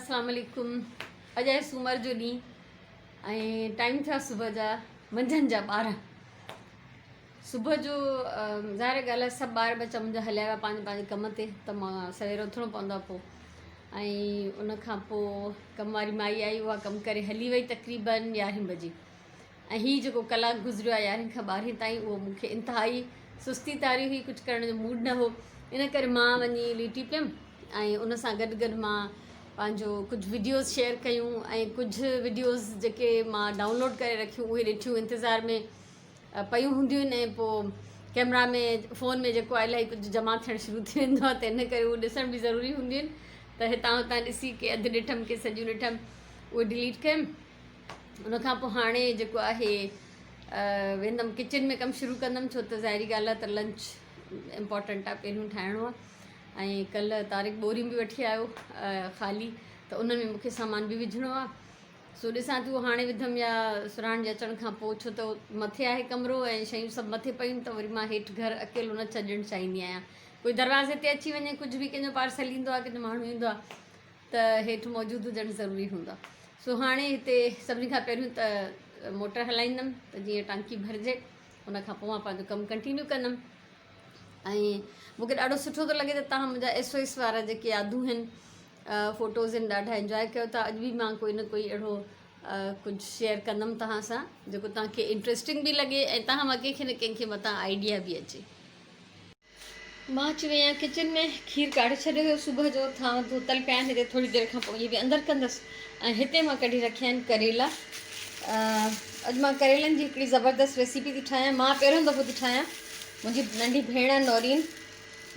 السلام عليڪم اڄ آهي سومر جو ڏينهن ۽ ٽائيم ٿيا صبح جا منجهند جا 12 صبح جو ظاهر ڳالهه آهي سڀ ٻار ٻچا منهنجا هليا ويا پنهنجي پنهنجي ڪم تي ته مان سوير اٿڻو پوندو آهي پوء ۽ ان کان پوء ڪم واري مائي آئي اها ڪم ڪري هلي وئي تقريبن 11 بجي ۽ هي جيڪو ڪلاڪ گذريو آهي يارهين کان ٻارهين تائين اهو مون کي انتهائي سستي طاري هئي ڪجهه ڪرڻ جو موڊ نه هو ان ڪري مان وڃي ليٽي پيم ۽ ان سان گڏ گڏ مان پنهنجو ڪجهه وڊيوز شيئر ڪيون ۽ ڪجهه وڊيوز جيڪي مان ڊائونلوڊ ڪري رکيون اهي ڏٺيون انتظار ۾ پيون هونديون آهن ۽ پوء ڪيمرا ۾ فون ۾ جيڪو آهي الاهي ڪجهه جمع ٿيڻ شروع ٿي ويندو آهي ته ان ڪري اهو ڏسڻ به ضروري هونديون آهن ته هتان هتان ڏسي ڪي اڌ ڏٺم ڪي سڄيون ڏٺم اهي ڊليٽ ڪيم ان کان پوء هاڻي جيڪو آهي ويندم ڪچن ۾ ڪم شروع ڪندم ڇو ته ظاهري ڳالهه آهي ته لنچ امپورٽنٽ آهي پهريون ٺاهڻو آهي ۽ ڪلهه طارق ٻوريون به وٺي آيو خالي ته ان ۾ مونکي سامان به وجهڻو آهي سو ڏسان ٿي هاڻي وڌم يا سرهاڻ جي اچڻ کان پوء ڇو ته مٿي آهي ڪمرو ۽ شيون سڀ مٿي پيون ته وري مان هيٺ گهر اڪيلو نه ڇڏڻ چاهيندي آهيان ڪوئي دروازي تي اچي وڃي ڪجهه به ڪنهن جو پارسل ايندو آهي ڪنهن جو ماڻهو ايندو آهي ته هيٺ موجود هجڻ ضروري هوندو آهي. سو هاڻي هتي سڀني کان پهريون ته موٽر هلائيندم ته جيئن ٽانڪي ڀرجي ان کان پوء مان پنهنجو ڪم ڪنٽينيو ڪندم ۽ مون کي ڏاڍو سٺو ٿو لڳي ته تهان منهنجا ايس او ايس وارا جيڪي يادون آهن فوٽوز آهن ڏاڍا انجواء ڪيو ٿا اڄ به مان ڪوئي نه ڪوئي اهڙو ڪجهه شيئر ڪندم تهان سان جيڪو تهان کي انٽريسٽنگ به لڳي ۽ تهان مان ڪنهن کي نه ڪنهن کي متان آئيڊيا به اچي. مان اچي وئي آهيان ڪچن ۾ کير ڪاڙهي ڇڏيو هيو صبح جو ٿانو ڌوتل پيا آهن هتي ٿوري دير کان پوء اهي به اندر ڪندس ۽ هتي مان ڪڍي رکيا آهن ڪريلا اڄ مان ڪريلن جي هڪڙي زبردست ريسيپي ٿي ٺاهيان مان پهريون دفعو ٿي ٺاهيان منهنجي ننڍي ڀيڻ آهي نورين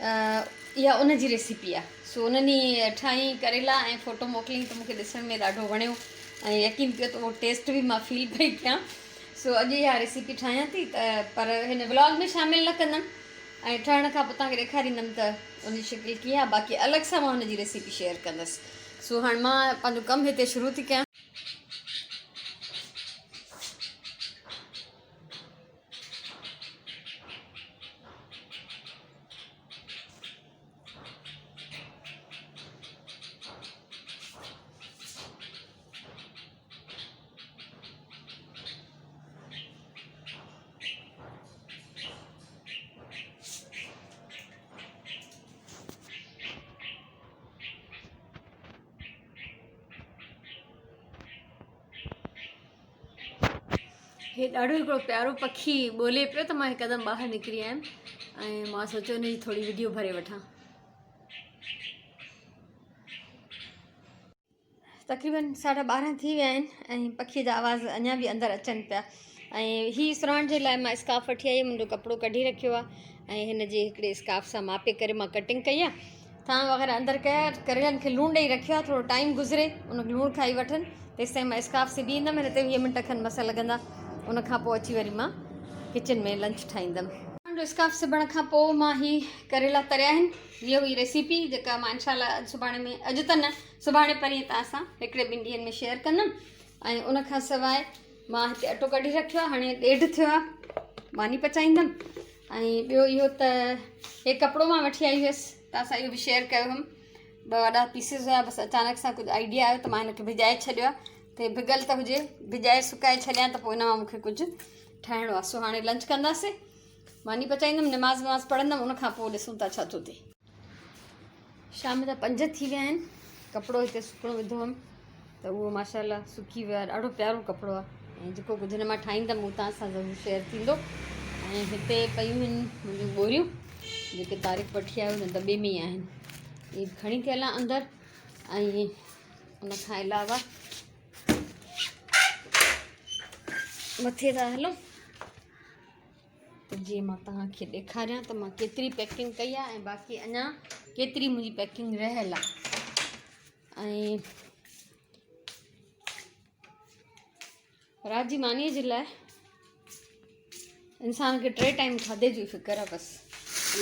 اها ان جي ريسيپي آهي سو انهن ئي ٺاهي ڪريلا ۽ فوٽو موڪليائين ته مونکي ڏسڻ ۾ ڏاڍو وڻيو ۽ يقين ڪيو ته اهو ٽيسٽ به مان فيل پئي ڪيان سو اڄ اها ريسيپي ٺاهيان ٿي ته پر هن ولاگ ۾ شامل نه ڪندم ۽ ٺهڻ کان پوء توهان کي ڏيکاريندم ته ان جي شڪل ڪيئن آهي باقي الڳ سان مان ان جي ريسيپي شيئر ڪندس سو هاڻي مان پنهنجو ڪم هتي شروع ٿي ڪيان. هي ڏاڍو هڪڙو پيارو پکي ٻولي پيو ته مان هڪدم ٻاهر نڪري آيم ۽ مان سوچيو ان جي ٿوري وڊيو ڀري وٺان. تقريبن ساڍا 12 ٿي ويا آهن ۽ پکي جا آواز اڃا به اندر اچن پيا ۽ هي سرهاڻ جي لاء مان اسڪارف وٺي آئي منهنجو ڪپڙو ڪڍي رکيو آهي ۽ هن جي هڪڙي اسڪارف سان ماپي ڪري مان ڪٽنگ ڪئي آهي ٿانء وغيره اندر ڪيا ڪريلن کي لوڻ ڏئي رکيو آهي ٿورو ٽائيم گذري ان لوڻ کائي وٺن تيس تائين مان اسڪارف سبي ايندم هن تي 20 منٽ کن مس لڳندا ان کان پوء اچي وري مان ڪچن ۾ لنچ ٺاهيندم. اسڪارف سبڻ کان پوء مان هي ڪريلا تريا آهن. هيء هئي ريسيپي جيڪا مان انشاء الله اڄ سڀاڻي ۾ اڄ ته نه سڀاڻي پرينء توهان سان هڪڙي ٻن ڏينهن ۾ شيئر ڪندم ۽ ان کان سواء مان هتي اٽو ڪڍي رکيو آهي هاڻي ڏيڍ ٿيو آهي ماني پچائيندم ۽ ٻيو اهو ته هي ڪپڙو مان وٺي آئي هيس توهان سان اهو به شيئر ڪيو هيم ٻه وڏا پيسز هيا بس اچانڪ سان ڪجهه آئيڊيا آيو ته مان هن کي ڀڄائي ڇڏيو آهي ته ڀڳل ته هجي ڀڄائي سڪائي ڇڏيان ته پوء ان مان مون کي ڪجهه ٺاهڻو آهي سو هاڻي لنچ ڪنداسين ماني پچائيندم، نماز وماز پڙهندم، ان کان پوء ڏسون ٿا ڇا ٿو ٿئي. شام جا 5 ٿي ويا آهن، ڪپڙو هتي سڪڻو وڌو هئم ته اهو ماشاء الله سڪي ويو آهي، ڏاڍو پيارو ڪپڙو آهي ۽ جيڪو ڪجهه هن مان ٺاهيندم اهو توهان سان ضرور شيئر ٿيندو. ۽ هتي پيون آهن منهنجون ٻوريون جيڪي طارق وٺي آيو هن دٻي ۾ ئي آهن، اهي به کڻي ٿي هلان اندر. ۽ ان کان علاوه مٿي ٿا هلون ته جيئن مان توهان کي ڏيکاريان ته مان ڪيتري پيڪنگ ڪئي آهي ۽ باقي اڃا ڪيتري منهنجي پيڪنگ رهيل آهي ۽ رات جي مانيء جي لاء انسان کي ٽي ٽائيم کاڌي جو فڪر آهي بس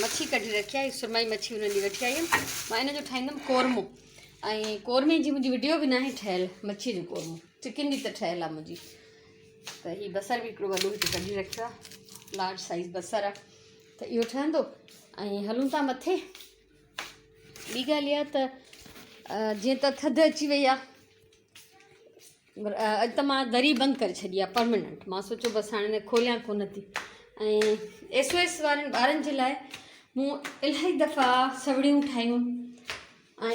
مڇي ڪڍي رکي آهي سرمائي مڇي ان ڏينهن وٺي آئي هيم مان ان جو ٺاهيندم قورمو ۽ قورمي جي منهنجي وڊيو به ناهي ٺهيل مڇي جو قورمو چڪن جي ته ٺهيل آهي منهنجي ته هي بصر به هڪڙو وڏو هتي ڪڍي رکيو آهي لارج سائز بصر آهي ته اهو ٺهندو ۽ هلون ٿا مٿي. ٻي ڳالهه اها ته جيئن ته ٿڌ اچي وئي آهي اڄ ته مان دري بند ڪري ڇڏي آهي پرماننٽ مان سوچيو بس هاڻي هن کوليان ڪونه ٿي ۽ ايس او ايس وارن ٻارن جي لاء مون الاهي دفعا سوڙيون ٺاهيون ۽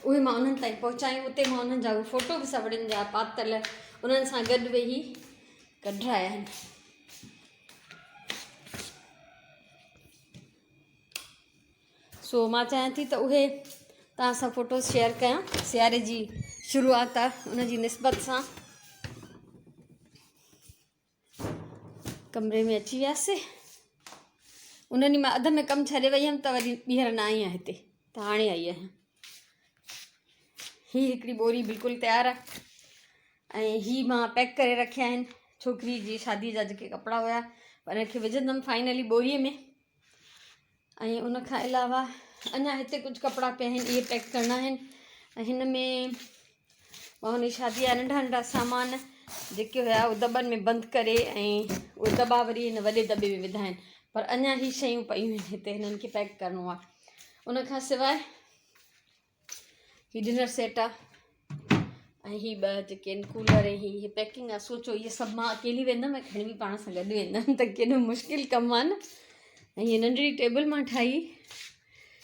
اهي مان انهن تائين پهچايون اتي مان انهن جا فوٽو به سوڙين جا پاتل انهن سان گڏ ويهي ڪڍرايا آهن. سو مان چاهيان ٿي ته اهي توهان سان فوٽوز شيئر ڪيان سياري جي شروعات آهي ان جي نسبت سان ڪمري ۾ اچي وياسي ان ڏينهن مان اڌ ۾ ڪم ڇڏي وئي هيم ته وري ٻيهر نه آئي آهيان هتي ته هاڻي آئي آهيان هي هڪڙي ٻوري بلڪل تيار آهي ۽ هي مان پيڪ ڪري رکيا آهن ڇوڪري جي شادي جا جيڪي ڪپڙا هيا ان کي وجهندم فائنلي ٻوري ۾ ۽ ان کان علاوه اڃا هتي ڪجهه ڪپڙا پيا آهن اهي پيڪ ڪرڻا آهن ۽ هن ۾ مان هن شادي جا ننڍا ننڍا سامان جيڪي هيا اهي دٻن ۾ بند ڪري ۽ اهي دٻا وري هن وڏي دٻي ۾ وڌا آهن پر اڃا هي شيون پيون آهن هتي هنن کي پيڪ ڪرڻو آهي ان کان سواء هي ڊنر سيٽ آ ۽ هي ٻه جيڪي آهن ڪولر ۽ هي هي پيڪنگ آ سوچو اهي سڀ مان اڪيلي ويندم ۽ کڻي به پاڻ سان گڏ ويندم ته ڪيڏو مشڪل ڪم آ نه ۽ هي ننڍڙي ٽيبل مان ٺاهي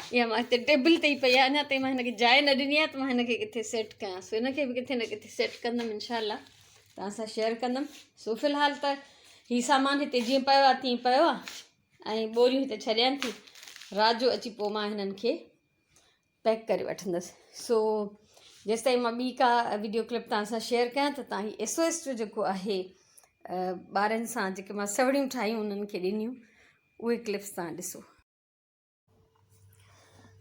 اها مان هتي ٽيبل تي ئي پئي آ اڃا تائين مان هن کي جاء نه ڏني آ ته مان هن کي ڪٿي سيٽ ڪيان سو هن کي به ڪٿي نه ڪٿي سيٽ ڪندم انشاء الله توهان سان شيئر ڪندم سو في الحال ته هي سامان هتي جيئن پيو آ تيئن پيو آ ۽ ٻوريون هتي ڇڏيان ٿي رات جو اچي پوء مان هنن کي پيڪ ڪري وٺندس سو جيستائين مان ٻي ڪا ويڊيو ڪلپ توهان سان شيئر ڪيان ته توهان هي ايس او ايس جو جيڪو آهي ٻارن سان جيڪي مان سوڙيون ٺاهيون انهن کي ڏنيون اهي ڪلپس توهان ڏسو.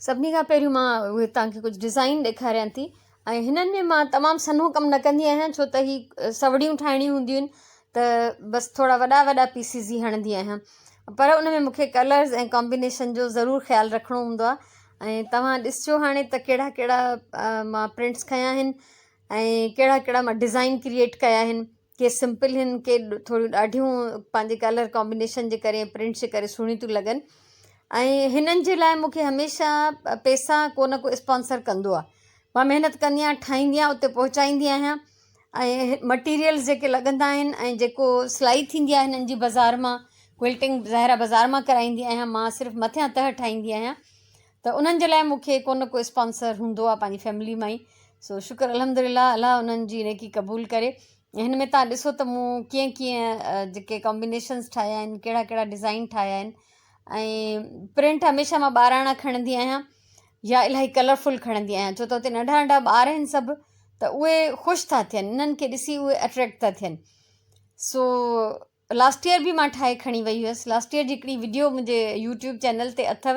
سڀني کان پهريون مان اهي توهان کي ڪجهه ڊزائين ڏيکاريان ٿي ۽ هنن ۾ مان تمام سنهو ڪم نه ڪندي آهيان ڇو ته هي سوڙيون ٺاهڻيون هونديون آهن ته بس ٿورا وڏا وڏا پيسز ئي هڻندي آهيان پر ان ۾ مونکي ڪلرز ۽ ڪامبينيشن جو ضرور خيال رکڻو هوندو آهي ۽ توهان ڏسجو هاڻي ته ڪهڙا ڪهڙا مان پرنٽس کنيا آهن ۽ ڪهڙا ڪهڙا مان ڊزائن ڪريئيٽ ڪيا آهن ڪي سمپل آهن ڪي ٿوريون ڏاڍيون پنهنجي ڪلر ڪامبينيشن جي ڪري پرنٽس جي ڪري سهڻيون ٿيون لڳن ۽ هنن جي لاء مونکي هميشه پئسا ڪو نه ڪو اسپانسر ڪندو آهي مان محنت ڪندي آهيان ٺاهيندي آهيان اتي پهچائيندي آهيان ۽ مٽيريلز جيڪي لڳندا آهن ۽ جيڪو سلائي ٿيندي آهي هنن جي بازار مان ڪوئلٽنگ ظاهر آهي بازار مان ڪرائيندي آهيان مان صرف مٿيان تهه ٺاهيندي آهيان ته انهن جي لاء مون کي ڪو نه ڪو اسپانسر هوندو آهي پنهنجي فيملي مان ئي سو شڪر الحمد لله الله انهن جي نيڪي قبول ڪري هن ۾ تان ڏسو ته مون ڪيئن ڪيئن جيڪي ڪامبينيشنس ٺاهيا آهن ڪهڙا ڪهڙا ڊزائن ٺاهيا آهن ۽ پرنٽ هميشه مان ٻاراڻا کڻندي آهيان يا الاهي ڪلرفل کڻندي آهيان ڇو ته اتي ننڍا ننڍا ٻار آهن سڀ ته اهي خوش ٿا ٿين انهن کي ڏسي اهي اٽريڪٽ ٿا ٿين سو لاسٽ ايئر به مان ٺاهي کڻي وئي هيس لاسٽ ايئر جي هڪڙي وڊيو منهنجي يوٽيوب چينل تي اٿو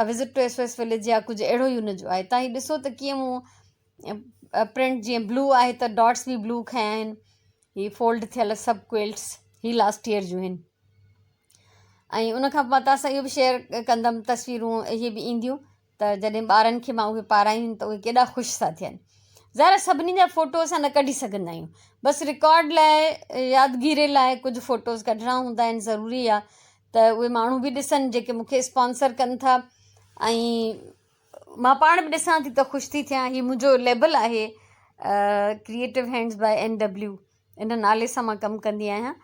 visit to S O S village يا ڪجهه اهڙو ئي ان جو آهي تان هي ڏسو ته ڪيئن مون پرنٽ جيئن بلو آهي ته ڊاٽس به بلو کنيا آهن هي فولڊ ٿيل سڀ ڪوئلٽس هي لاسٽ ايئر جون آهن ۽ ان کان پوء مان توهان سان اهو به شيئر ڪندم تصويرون اهي به اينديون ته جڏهن ٻارن کي مان اهي پارايون ته اهي ڪيڏا خوش ٿا ٿين ظاهر آهي سڀني جا فوٽو اسان نه ڪڍي سگهندا آهيون بس رڪارڊ لاء يادگيري لاء ڪجهه فوٽوز ڪڍڻا هوندا آهن ضروري آهي ته اهي ماڻهو به ڏسن جيڪي مونکي اسپانسر ڪن ٿا ۽ مان پاڻ به ڏسان ٿي ته خوش ٿي ٿيان هي منهنجو ليبل آهي creative hands by N W ان نالي سان مان ڪم ڪندي آهيان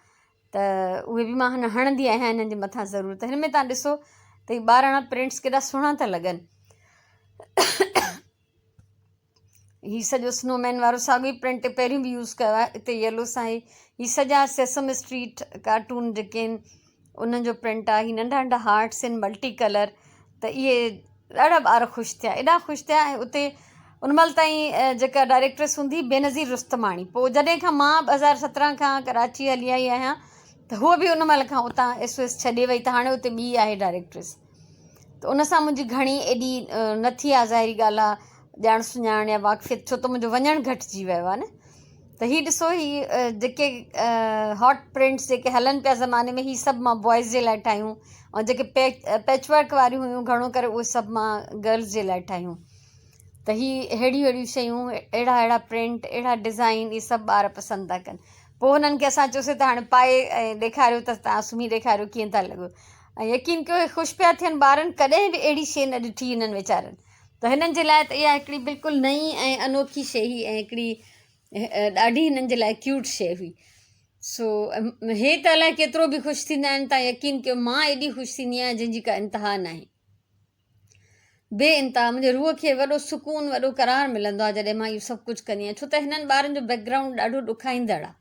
ته اهي به مان هن هڻندي آهيان هنن جي مٿان ضرور ته هن ۾ تان ڏسو ته هي ٻاراڻا پرنٽس ڪيڏا سهڻا ٿا لڳن هي سڄو سنو مين وارو ساڳيو ئي پرنٽ پهريون به يوز ڪيو آهي هتي يلو سان هي هي سڄا سيسم اسٽريٽ ڪارٽون جيڪي آهن انهن جو پرنٽ آهي هي ننڍا ننڍا هارٽس آهن ملٽي ڪلر ته اهي ڏاڍا ٻار خوش ٿيا ايڏا خوش ٿيا ۽ اتي ان مهل تائين جيڪا ڊائريڪٽرس هوندي هئي بينظير رستماڻي پوء جڏهن کان مان 2017 کان ڪراچي هلي آئي آهيان ته هوء به ان مهل کان اتان ايس او ايس ڇڏي وئي ته هاڻي اتي ٻي آهي ڊائريڪٽرس ته ان سان منهنجي گهڻي ايڏي نه ٿي آهي ظاهري ڳالهه آهي ڄاڻ سڃاڻ يا واقفيت ڇو ته منهنجو وڃڻ گهٽجي ويو آهي نه ته هي ڏسو هي جيڪي هاٽ پرنٽس جيڪي هلن پيا زماني ۾ هي سڀ مان بوائز جي لاء ٺاهيون ۽ جيڪي پيچ ورڪ واريون هيون گهڻو ڪري اهي سڀ مان گرلز جي لاء ٺاهيون ته هي اهڙيون اهڙيون شيون اهڙا اهڙا پرنٽ اهڙا ڊزائن اهي سڀ ٻار پسند ٿا ڪن پوء هنن کي اسان چيوسي ته هاڻي پائي ۽ ڏيکاريو ته توهان سمهي ڏيکاريو ڪيئن ٿا لڳو ۽ يقين ڪيو خوش پيا ٿين ٻارن ڪڏهن به اهڙي شيء نه ڏٺي هنن ويچارن. ته هنن جي لاء ته اها هڪڙي بلڪل نئين ۽ انوکي شيء هئي ۽ هڪڙي ڏاڍي هنن جي لاء ڪيوٽ شيء هئي. سو هي ته الائي ڪيترو به خوش ٿيندا آهن تان يقين ڪيو مان ايڏي خوش ٿيندي آهيان جنهن جي ڪا انتها ناهي. بي انتها منهنجي روح کي وڏو سڪون وڏو قرار ملندو آهي جڏهن مان اهو سڀ ڪجهه ڪندي آهيان ڇو ته هنن ٻارن جو بيڪ گرائونڊ ڏاڍو ڏکائيندڙ آهي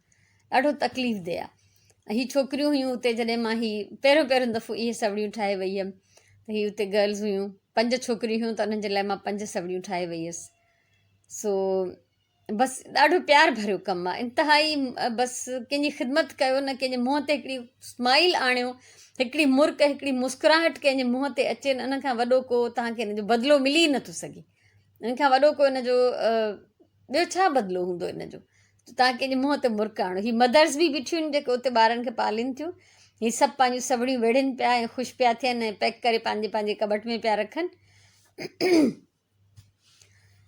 ڏاڍو تڪليف ده آهي هي ڇوڪريون هيون اتي جڏهن مان هي پهريون پهريون دفعو اهي سوڙيون ٺاهي وئي هيم ته هي اتي گرلز هيون پنج ڇوڪريون هيون ته انهن جي لاء مان پنج سوڙيون ٺاهي وئي هيس سو بس ڏاڍو پيار ڀريو ڪم آ انتهائي بس ڪنهن جي خدمت ڪيو نه ڪنهن جي منهن تي هڪڙي اسمائل آڻيو هڪڙي مرڪ هڪڙي مسڪراهٽ ڪنهن جي منهن تي اچي نه ان کان وڏو ڪو توهان کي ان جو بدلو ملي ئي نٿو سگهي ان کان وڏو ڪو ان جو ٻيو ڇا بدلو هوندو ان جو توهان ڪنهن جي منهن تي مرڪ آڻو هي مدرس به بيٺيون آهن جيڪي اتي ٻارن کي پالين ٿيون هي سڀ پنهنجون سوڙيون ويڙهين پيا ۽ خوش پيا ٿين ۽ پيڪ ڪري پنهنجي پنهنجي ڪٻٽ ۾ پيا رکن.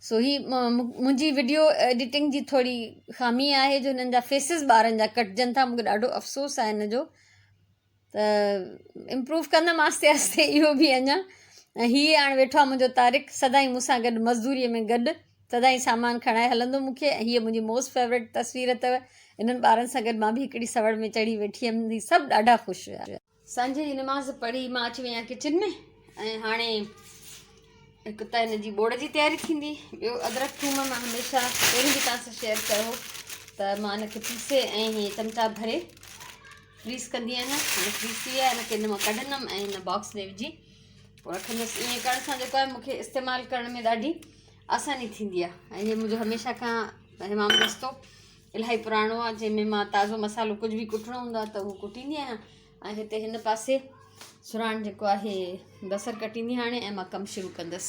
سو هي منهنجي وڊيو ايڊيٽنگ جي ٿوري خامي آهي جو هنن جا فيسز ٻارن جا ڪٽجن ٿا مونکي ڏاڍو افسوس آهي هن جو ته امپروو ڪندم آهستي آهستي اهو به اڃا ۽ هي هاڻي ويٺو آهي منهنجو طارق سدائين مون سان گڏ مزدوري ۾ گڏ سدائين سامان کڻائي هلندو مونکي ۽ هيء منهنجي موسٽ فيورٽ تصوير اٿو انهن ٻارن سان گڏ مان به هڪڙي سوڙ ۾ چڙهي ويٺي هيم هي سڀ ڏاڍا خوش هيا. سانجهه جي نماز پڙهي مان اچي وئي آهيان ڪچن ۾ ۽ هاڻي هڪ ته هن جي ٻوڙ جي تياري ٿيندي ٻيو ادرڪ ٿوم مان هميشه پهرين به توهان سان شيئر ڪيو هو ته مان هن کي پيسي ۽ هيئن چمچا ڀري فريز ڪندي آهيان هاڻي فريز ٿي ويا هن کي هن مان ڪڍندم ۽ هن باڪس ۾ وجهي پوء رکندس ائين ڪرڻ سان جيڪو آهي مونکي استعمال ڪرڻ ۾ ڏاڍي آساني ٿيندي آهي ۽ هي منهنجو هميشه کان حمام دستو الاهي پراڻو آهي جنهن ۾ مان تازو مصالحو ڪجهه به ڪٽڻو هوندو آهي ته اهو ڪٽيندي آهيان ۽ هتي هن پاسي سرهاڻ جيڪو آهي بصر ڪٽيندي هاڻي ۽ مان ڪم شروع ڪندس.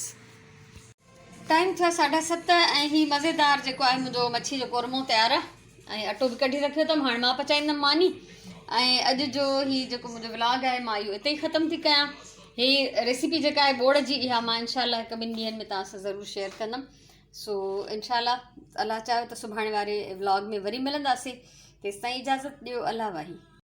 ٽائيم ٿيو آهي ساڍا ست ۽ هي مزيدار جيڪو آهي منهنجو مڇي جو قورمو تيار آهي ۽ اٽو به ڪڍي رکيو اٿم هاڻي مان پچائيندم ماني ۽ اڄ جو هي جيڪو منهنجو ولاگ آهي مان اهو اتي ئي ختم ٿي ڪيان هي ريسيپي جيڪا آهي ٻوڙ جي اها مان انشاء الله هڪ ٻن ڏينهن ۾ توهان سان ضرور شيئر ڪندم سو انشاء الله الله چاهيو ته سڀاڻي واري ولاگ ۾ وري ملنداسين تيستائين اجازت ڏيو الله واهي.